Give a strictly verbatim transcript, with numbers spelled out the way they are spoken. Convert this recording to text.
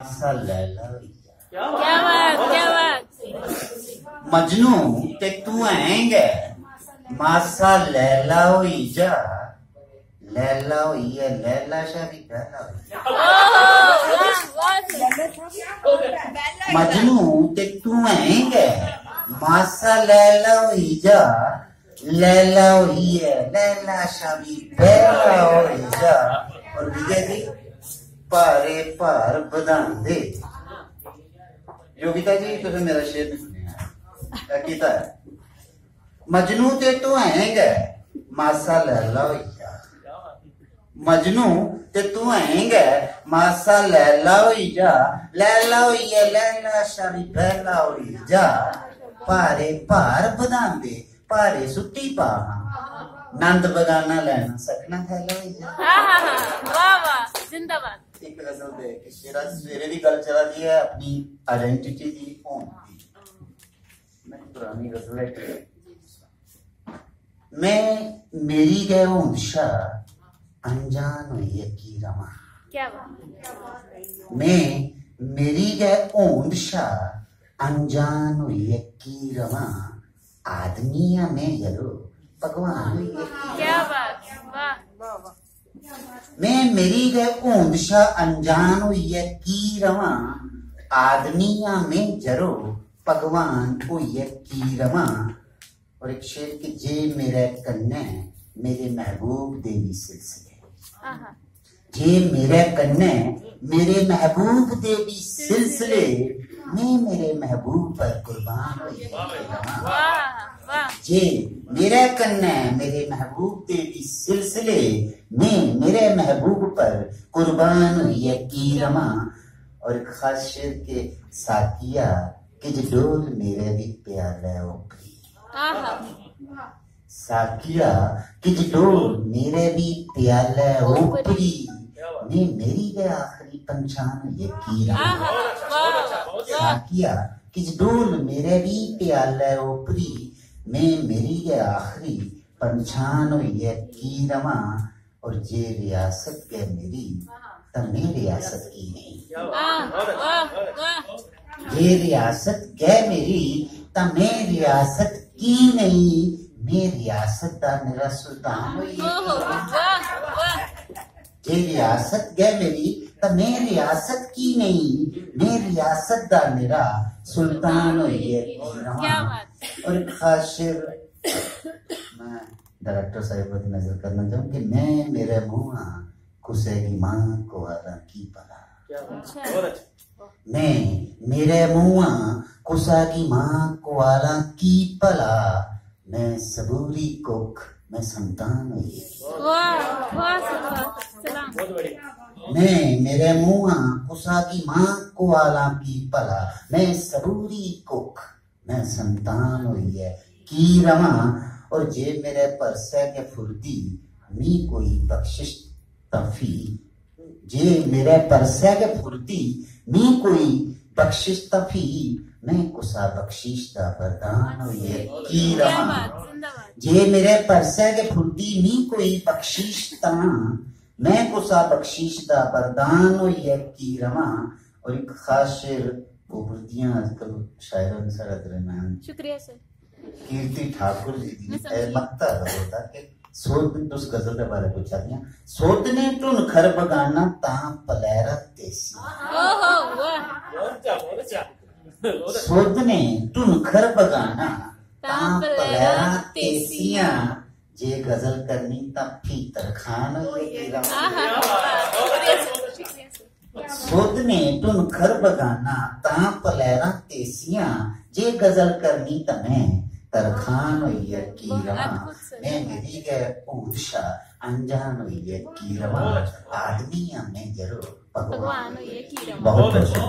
मासा लैला होई जा। क्या बात, क्या बात। मजनू ते तू ऐं गै मासा लैला होई जा, लैला होइयै लैला शा बी बैला होई जा। मजनू ते तू ऐं गै मासा लैला होई जा, लैला होइयै लैला शा बी बैला होई जा। और विजय जी, भारे भार बधांदे। योगिता जी, तुसें मेरा शेर नहीं सुनेआ, कीता है। मजनू ते तू ऐं गै मासा लैला होई जा। मजनू ते तू ऐं गै मासा लैला होई जा, लैला होइयै लैला शा बी बैला होई जा। भारे भार बधांदे, भारे सुट्टी पा। नंद बगाना लैना, सखना थैला होई जा। वाह, वाह, जिंदाबाद। एक गजल दे, एक शेर, अज्ज सवेरे दी गल्ल चला दी है अपनी आइडेंटिटी दी, होंद दी। मैं पुरानी गजल है कि मैं मेरी गै होंद शा अनजान होइयै की रवां। क्या बात। मैं मेरी गै होंद शा अनजान होइयै की रवां। आदमी आं मैं यरो, भगवान होइयै की क्या रवां। बात, वाह। मैं मेरी गै होंद शा अनजान होइयै की रवां। आदमी आं मैं यरो, भगवान होइयै की रवां। और एक शेर कि जे मेरे कन्नै मेरे महबूब दे भी सिलसिले, आहा। जे मेरे कन्नै मेरे महबूब दे भी सिलसिले, मैं मेरे महबूब पर कुर्बान होइयै की रवां। वाह, वाह। जे मेरे कन्नै मेरे महबूब दे भी सिलसिले, मैं मेरे महबूब पर कुर्बान होइयै की रवां। और एक खास शेर के साकिया, किज डोल मेरे भी प्याले ओपरी। आहा। साकिया, किज डोल मेरे भी प्याले ओपरी। मैं मेरी गै आखरी पंछान होइयै की रवां। आहा, वाह, वाह। साकिया, किज डोल मेरे भी प्याले ओपरी। मैं मेरी गै आखरी पंछान होइयै की रवां। और जे रियासत गै मेरी, तां में रियासत की नेईं। वाह, वाह, वाह। जे रियासत गै मेरी, तां में रियासत की नेईं। में रियासत दा निरा सुल्तान होई। ओहो, वाह, वाह। जे रियासत गै मेरी, तां में रियासत की नेईं। में रियासत दा निरा सुल्तान होइयै की रवां। क्या बात। और खास शेर मैं डायरेक्टर साहब पर नजर करना चाहूँ कि मैं मेरे मुंह कुसै गी मां कुआला की भला। क्या बात। अच्छा। बहुत अच्छा। मैं मेरे मुंह कुसै गी मां कुआला की भला। मैं सबूरी कुख, मैं संतान होई। वाह, वाह, वाह, सलाम। बहुत बढ़िया। मैं मेरे मुंह कुसै गी मां कुआला की भला। मैं सबूरी कुख, मैं संतान होइयै की रवां। और जे मेरे परसै गै फुरदी मी कोई बख्शिश तां फ्ही, जे मेरे परसै गै फुरदी मी कोई बख्शिश तां फ्ही, मैं कुसा बख्शिश दा वरदान होइयै की रवां। जे मेरे परसै गै फुरदी मी कोई बख्शिश तां, मैं कुसा बख्शिश दा वरदान होइयै की रवां। और एक खास शेर, गोबर दियां आजकल शायरा ने साढ़ा दरम्यान शुक्रिया सर। कीर्ति ठाकुर जी दी मैं समझी। ए मक्ता दा होता कि सोध, तुस गजल दे बारे पुच्छा दियां, सोध ने ढुनखर बगाना तां पलैरा तेसी। ओहो, वाह। सोध ने ढुनखर बगाना तां तां पलैरा पलैरा तेसियां। तेसियां। जे गजल करनी तां फ्ही तरखान होइयै की रवां। आहा, वाह। शुक्रिया सर, शुक्रिया सर। सोध ने ढुनखर बगाना तां पलैरा तेसियां, जे गजल करनी तां मैं तरखान होइयै की रवां। अद्भुत सर। मैं मेरी गै होंद शा अनजान होइयै की रवां। आदमी आं मैं जरो, भगवान भगवान होइयै की रवां। बहुत अच्छा।